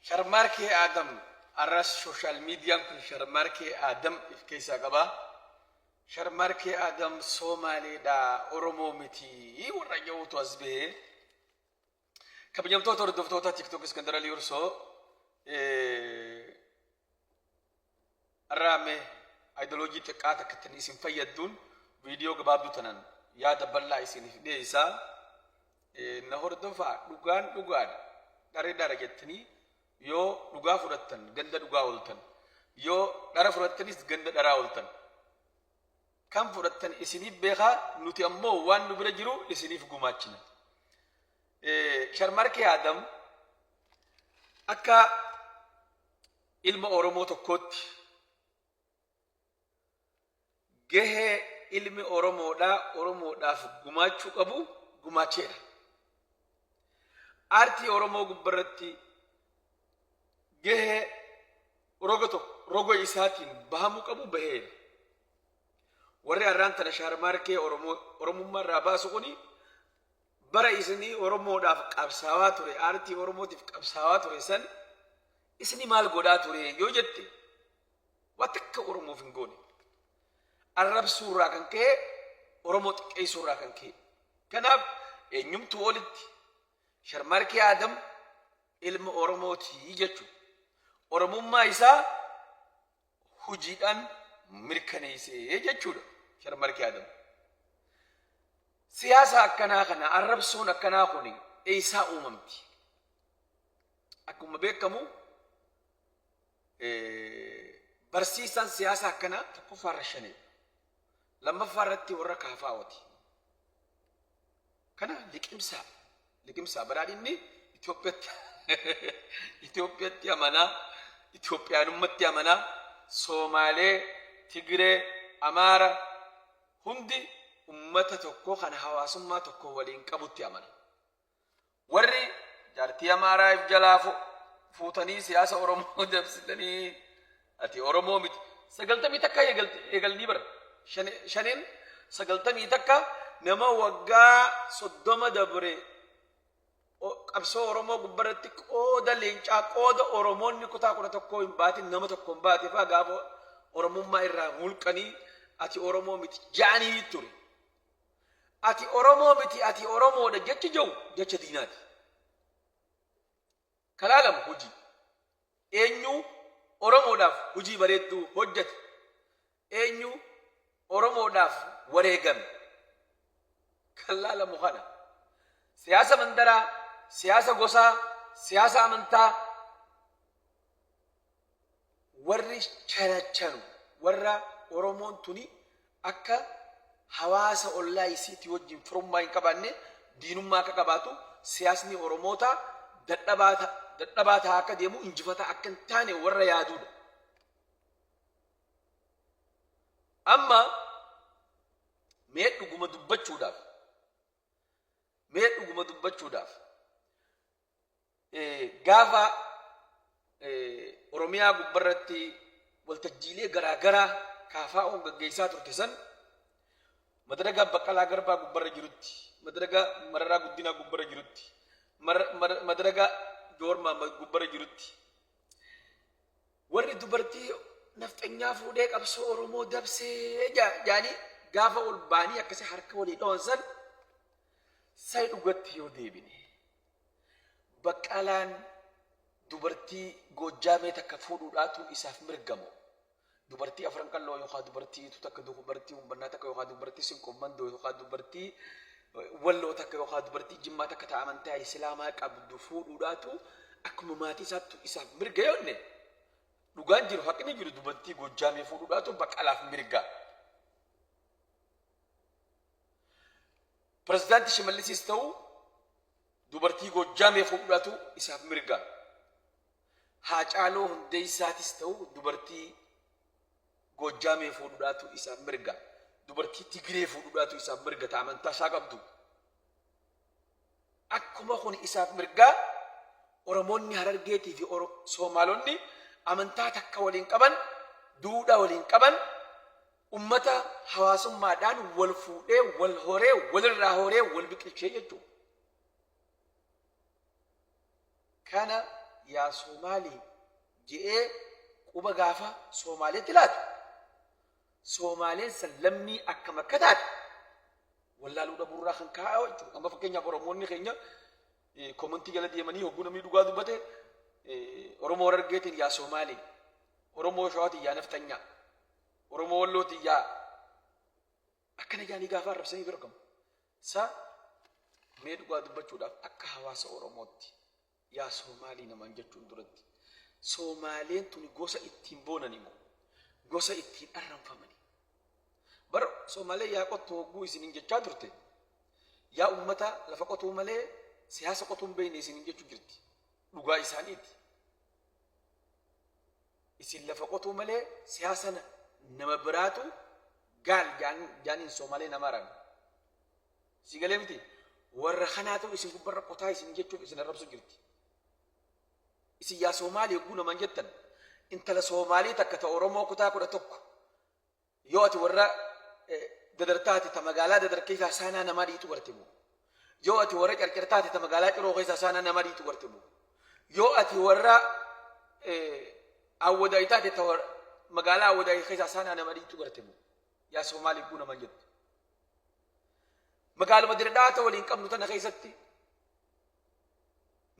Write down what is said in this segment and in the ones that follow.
Sharmaarkee Aadam arras sooshaal miidiyaan kun Sharmaarkee Aadam if keessaa qaba. Sharmaarkee Aadam Soomaaleedha, Oromoo miti warra jedhutu as bahee. Kabajamtoota hordoftoota TikTok Iskandar Alii Ursoo, har'a mee aayidoloojii xiqqaa takka ittiin isin fayyadduun viidiyoo gabaabduu tanan yaada bal'aa isiniif dhiyeessaa. Na hordofaa, dhugaan dhugaadha. Dhari dhara jettanii yoo dhugaa fudhattan ganda dhugaa ooltan. Yoo dhara fudhattanis ganda dharaa ooltan. Kan fudhattan isiniif beekaa, nuti ammoo waan nu bira jiru isiniif gumaachina. Sharmarkee Adam akka ilma Oromoo tokkootti gahee ilmi Oromoodhaa Oromoodhaaf gumaachuu qabu gumaacheera. Aartii Oromoo gubbarratti gahee roga tokko roga isaatiin bahamuu qabu baheera. Warri har'aan tana Shaarmaarkee Oromoo Oromummaa irraa baasu kuni bara isinii Oromoodhaaf qabsaawaa ture, aartii Oromootiif qabsaawaa ture san isinii maal godhaa ture yoo jette, waa takka Oromoof hin goone. Arrabsuu irraa kan ka'e, Oromoo xiqqeessuu irraa kan ka'e. Kanaaf eenyumtuu olitti Sharmaarkee Aadam ilma Oromooti jechuudha. Oromummaa isaa hojiidhaan mirkaneessee jechuudha Sharmarkee Adam. Siyaasa akkanaa kana, arrabsoon akkanaa kun eessaa uumamti? Akkuma beekamu barsiisaan siyaasa akkanaa tokkoffaa irra shaneedha. Lammaffaa irratti warra kaafaa'ooti. Kana liqimsaa liqimsaa badhaadhinni Itoophiyaatti Itoophiyaatti amanaa, Itoophiyaanummaatti amanaa, Soomaalee, Tigiree, Amaara hundi ummata tokko kan hawaasummaa tokko waliin qabutti amana. Warri jaartii Amaaraa if jalaa fuutanii siyaasa Oromoo dabsitanii ati Oromoo miti. 91 eegalanii bara. Shaneen 91 nama waggaa 30 dabre qabsoo Oromoo gubbarratti qooda leencaa, qooda Oromoonni kutaa 11 hin baatin nama tokko hin baate fa'aa gaafa Oromummaa irraa mulqanii ati Oromoo miti ja'anii ture. Ati Oromoo miti, ati Oromoodha jechi jedhu jecha diinaati. Kalaa lama hojii. Eenyu Oromoodhaaf hojii bareedduu hojjete? Eenyu Oromoodhaaf wareegame? Kan laalamu kana. Siyaasa mandaraa, siyaasa gosaa, siyaasa amantaa warri charachanu warra Oromoon tuni akka hawaasa ollaa isiitii wajjin firummaa hin qabaanne, diinummaa akka qabaatu, siyaasni Oromootaa dadhabaa dadhabaa ta'aa akka deemu, injifataa akka hin taane warra yaaduudha. Amma mee dhuguma dubbachuudhaaf mee dhuguma dubbachuudhaaf gaafa Oromiyaa gubbarratti waltajjiilee garaa garaa KFO'n gaggeessaa turte san, madaraga Baqqalaa Garbaa gubbarra jirutti, madaraga Mararaa Guddinaa gubbarra jirutti, madaraga Jowaar Mahaammad gubbarra jirutti, warri dubartii nafxanyaa fuudhee qabsoo Oromoo dabsee jaanii gaafa ol baanii akkasii harka walii dhawan san sai dhugatti yoo deebine, Baqqalaan dubartii Goojjaamee takka fuudhuudhaatu isaaf mirga moo? Dubartii Afran Qalloo yookaan dubartii Ituu takka, dubartii Humbannaa takka yookaan dubartii Sinqoof Mandoo yookaan dubartii Walloo takka yookaan dubartii Jimmaa takka ta amantaa Islaamaa qabdu fuudhuudhaatu akkuma maatii isaattu isaaf mirga yoo jenne, dhugaan jiru, haqni jiru, dubartii Goojjaamee fuudhuudhaatu Baqqalaaf mirga. Pirezidaanti Shimallisiis ta'u dubartii Goojjaamee fuudhuudhaatu isaaf mirga. Haacaaluu Hundeessaatis ta'u dubartii Goojjaamee fuudhuudhaatu isaaf mirga. Dubartii Tigiree fuudhuudhaatu isaaf mirga ta amantaa isaa qabdu. Akkuma kun isaaf mirgaa, Oromoonni Harargeetii fi Soomaalonni amantaa takka waliin qaban, duudhaa waliin qaban, ummata hawaasummaadhaan wal fuudhee, wal horee, walirraa horee, wal biqilchee jechuudha. Kana yaa Soomaalii je'ee quba gaafa Soomaaleetti laatu, Soomaaleen san lammii akkam akka taate wallaaluu dhabuurraa kan ka'aa jechuudha. Amma fakkeenyaaf Oromoonni keenya komantii jala deemanii hogguu namni dhugaa dubbate Oromoo Harargeetiin yaa Soomaalii, Oromoo Shawaatiin yaa Nafxanyaa, Oromoo Wallootiin yaa akkana jaanii gaafa arrabsanii bira argamu. Sa mee dhugaa dubbachuudhaaf akka hawaasa Oromootti yaa Soomaalii namaan jechuun duratti Soomaaleen tuni gosa ittiin boonani moo gosa ittiin arranfamani? Bar Soomaalee yaa qottu hogguu isiniin jechaa turte yaa ummata lafa qotuu malee siyaasa qotuu hin beekne isiniin jechuu jirti. Dhugaa isaaniiti. Isin lafa qotuu malee siyaasa nama biraatu gaal jaaniin Soomaalee nama aran. Si galee miti? Warra kanaatu isin gubbarra qotaa isin jechuuf isin arrabsu jirti. Isin yaa Soomaalii hogguu namaan jettan intala Soomaalii takka ta Oromoo kutaa 11 yoo ati warra Dadar taate ta magaalaa Dadar keessaa saanaa namaa dhiitu garte moo? Yoo ati warra Carcar taate ta magaalaa Ciroo keessaa saanaa namaa dhiitu garte moo? Yoo ati warra Awwadaay taate ta magaalaa Awwadaay keessaa saanaa namaa dhiitu garte moo? Yaa Soomaalii hogguu namaan jettu. Magaaluma Dirdhaata waliin qabnu tana keessatti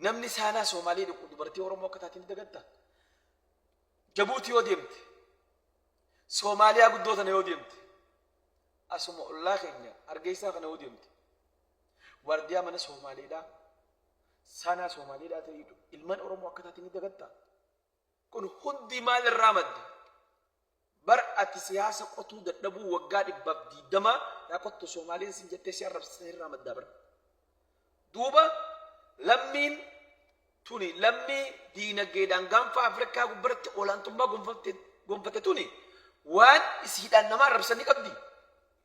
namni saanaa Soomaalii dhiqu dubartii Oromoo akka taate ni dagattaa? Jabuutii yoo deemte, Soomaaliyaa guddoo tana yoo deemte, asuma ollaa keenya Hargeysaa kana yoo deemte, waardiyaa mana Soomaaleedhaa, saanaa Soomaaleedhaa ta'e ilmaan Oromoo akka taate ni dagattaa? Kun hundi maal irraa madda? Bar ati siyaasa qotuu dadhabuu waggaa 120 yaa qottu Soomaaleen sin jettee si arrabsisan irraa maddaa bar. Duuba lammiin tuni lammii diinagdeedhaan gaanfa Afrikaa gubbaratti olaantummaa gonfatte tuni waan isiidhaan nama arrabsan ni qabdi.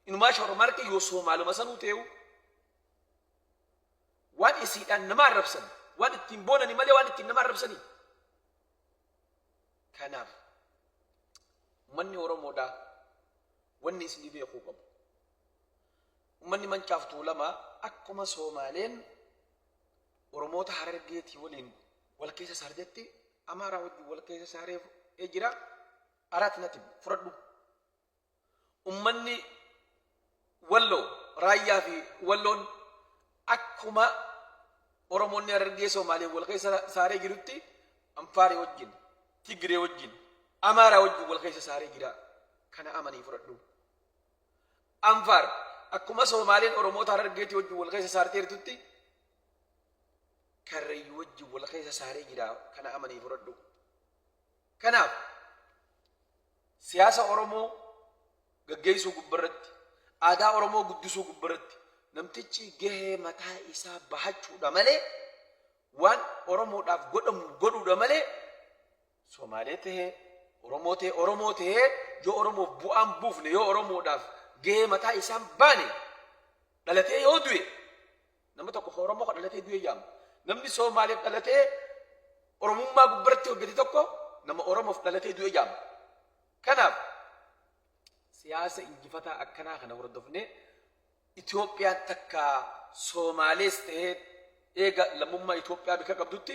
Inumaa shormaarkee yoo Soomaaluma sanuu ta'eu waan isiidhaan nama arrabsan waan ittiin boonani malee waan ittiin nama arrabsanii. Kanaaf ummanni Oromoodhaa wanni isinii beekuu qabu. Ummanni Mancaaf Tuulamaa akkuma Soomaaleen Oromoota Harargeetii waliin wal keessa saartetti Amaaraa wajjin wal keessa saaree jira. Araat nati fudhadhu. Ummanni Walloo, Raayyaa fi Walloon akkuma Oromoonni Harargee Soomaaleen wal keessa saaree jirutti Anfaarii wajjin, Tigree wajjin, Amaaraa wajjin wal keessa saaree jira. Kana amanii fudhadhu. Anfaar akkuma Soomaaleen Oromoota Harargeetii wajjin wal keessa saartee jirtutti Karrayyuu wajjin wal keessa saaree jira. Kana amanii fudhadhu. Kanaaf siyaasa Oromoo gaggeessuu gubbarratti, aadaa Oromoo guddisuu gubbarratti namtichi gahee mataa isaa bahachuudha malee waan Oromoodhaaf godhamu godhuudha malee Somaalee tahee Oromoo tahee Oromoo tahee yoo Oromoof bu'aan buufne yoo Oromoodhaaf gahee mataa isaan baane dhalatee yoo du'e nama tokko ka Oromoo ka dhalatee du'e jaama. Namni Soomaaleef dhalatee Oromummaa gubbaratti hojjete tokko nama Oromoof dhalatee du'e jaama. Kanaaf siyaasa injifataa akkanaa kana hordofnee Itoophiyaan takka Soomaalees ta'ee eega lammummaa Itoophiyaa bika qabdutti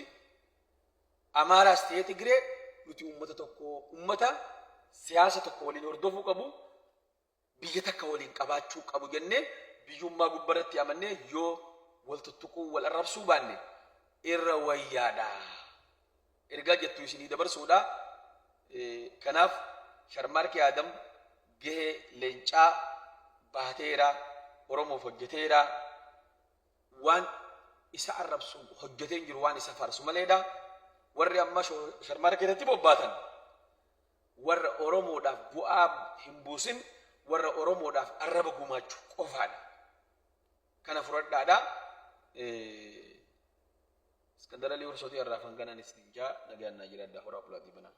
Amaaraas ta'ee Tigree nuti uummata tokko uummata siyaasa tokko waliin hordofuu qabu biyya takka waliin qabaachuu qabu jennee biyyummaa gubbarratti amannee yoo wal tuttuquu wal arrabsuu baanne irra wayyaadha. Ergaa jettu isinii dabarsuudha. Kanaaf Sharmaarkee Aadam gahee leencaa baateera, Oromoof hojjeteera, waan isa arrabsu hojjetee hin jiru waan isa faarsu maleedha. Warri amma Sharmaarkee irratti bobbaatan warra Oromoodhaaf bu'aa hin buusin warra Oromoodhaaf arraba gumaachu qofaadha. Kana fudhadhaadha. Iskandar Alii Warsootii irraa fanganaan isin jaa nagaan naa jiraadhaa horaa bulaatii banaa.